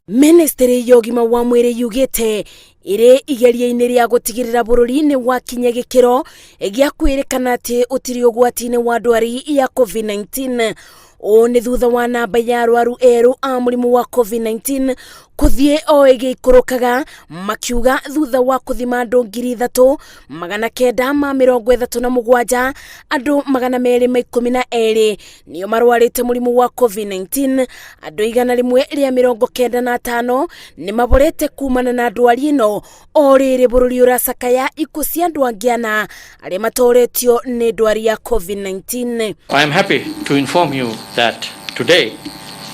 Ministry ya ũgima wa mwĩrĩ yugĩte ĩrĩ igeria-inĩ rĩa gũtigĩrĩra bũrũri nĩ wakinya gĩkĩro gĩa kwĩrĩkana atĩ ũtirĩ ũgwati-inĩ wa ndwari ya COVID-19. Ũũ nĩ thutha wa namba ya arwaru erũ a mũrimũ wa COVID-19 kũthiĩ o ĩgĩikũrũkaga, makiuga thutha wa kũthima andũ 3937, andũ 212 nĩo marwarĩte mũrimũ wa COVID-19. Andũ 195 nĩ maborete kumana na ndwari ĩno, o rĩrĩ bũrũri ũracakaya ikuũ cia andũ angĩ ana arĩa matoretio nĩ ndwari ya COVID-19. I am happy to inform you that today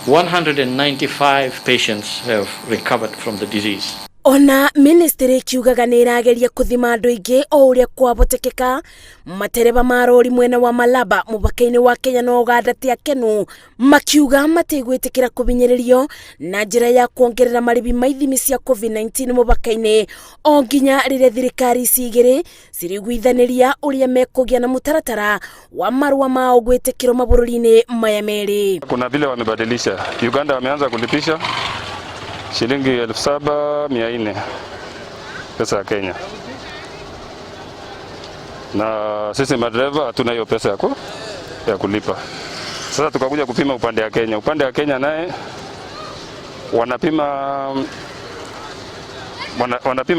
195 patients have recovered from the disease. Ona ministry ikiugaga nĩ ĩrageria kũthima andũ aingĩ o ũrĩa kwahotekeka, matereba ma rori mwena wa Malaba mũbaka-inĩ wa Kenya na Uganda ti akenu, makiuga matigwĩtĩkĩra kũbinyĩrĩrio na njĩra ya kuongerera marĩhi ma ithimi cia COVID-19 mũbaka-inĩ o nginya rĩrĩa thirikari ici igĩrĩ cirĩiguithanĩria ũrĩa mekũgĩa na mũtaratara wa marũa mao gwĩtĩkĩrwo mabũrũri-inĩ maya merĩ. Kuna vile wamebadilisha. Uganda wameanza kulipisha shilingi 7400 pesa ya Kenya, na sisi madereva hatuna hiyo pesa ya kulipa. Sasa tukakuja kupima upande ya Kenya. Upande ya Kenya naye wanapima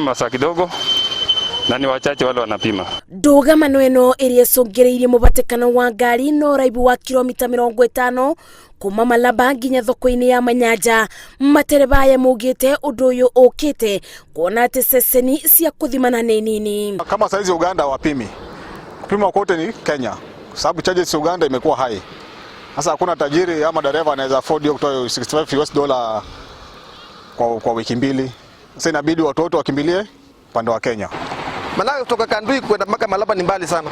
masaa kidogo na ni wachache wale wanapima. Ndũgamano ĩno ĩrĩa ĩcũngĩrĩirie mũbatĩkano wa ngari na ũraihu wa kilomita 50 kuma Malaba nginya thoko-inĩ ya Manyanja. Matereba aya maugĩte ũndũ ũyũ ũkĩte kuona atĩ ceceni cia kũthimana nĩ nini. Kama saizi Uganda wapimi, kupima kote ni Kenya, sababu charges Uganda imekuwa high. Sasa hakuna tajiri ama dereva anaweza afford hiyo kutoa 65 US dollar kwa wiki mbili. Sasa inabidi watoto wakimbilie upande wa Kenya. Maanake kutoka Kandui kwenda mpaka Malaba ni mbali sana,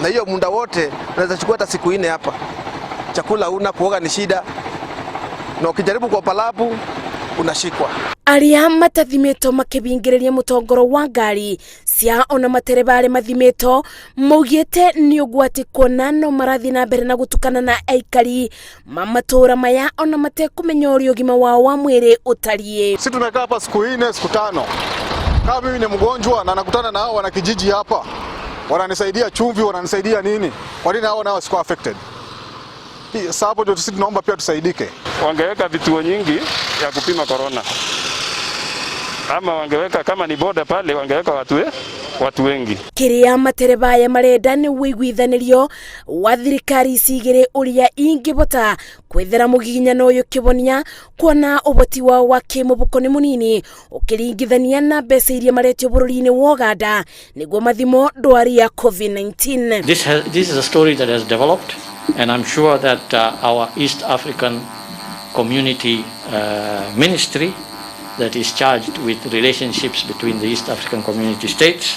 na hiyo muda wote unaweza chukua hata siku 4 hapa. Chakula una, kuoga ni shida, na ukijaribu kwa palabu unashikwa. Arĩa matathimĩtwo makĩbingĩrĩria mũtongoro wa ngari cia ona matereba arĩa mathimĩtwo maugĩte nĩ ũgwati kuona no marathiĩ na mbere na gũtukana na aikari ma matũũra maya ona matekũmenya ũrĩa ũgima wao wa mwĩrĩ ũtariĩ. Sisi tumekaa hapa siku 4, siku 5. Kama mimi ni mgonjwa na nakutana na hao wanakijiji hapa, wananisaidia chumvi, wananisaidia nini? Kwa nini hao nao sikuwa affected? Sasa hapo ndio sisi tunaomba pia tusaidike. Wangeweka vituo nyingi ya kupima corona, ama wangeweka kama ni boda pale, wangeweka watu wengi. Kĩrĩa matereba aya marenda nĩ ũiguithanĩrio wa thirikari ici igĩrĩ ũrĩa ingĩbota kwethera mũgiginyano ũyũ kĩbonia, kuona ũboti wao wa kĩmũbuko nĩ mũnini ũkĩringithania na mbeca iria maretio bũrũri-inĩ wa Uganda nĩguo mathimo ndwari ya COVID-19. This is a story that has developed, and I'm sure that our East African Community Ministry that is charged with relationships between the East African Community states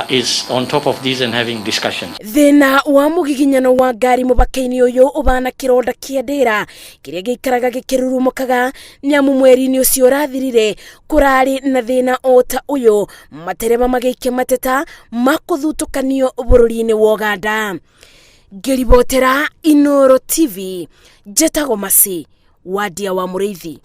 is on top of this and having discussions. Thĩna wa mũgiginyano wa ngari mũbaka-inĩ ũyũ ũbana kĩronda kĩa ndĩra kĩrĩa gĩikaraga gĩkĩrurumũkaga, nĩamu mweri-inĩ ũcio ũrathirire kũrarĩ na thĩna o ta ũyũ, matereba magĩikia mateta ma kũthutũkanio bũrũri-inĩ wa Uganda. Ngĩribotera Inooro TV, njetagwo Masi Wadia wa Mũrĩithi.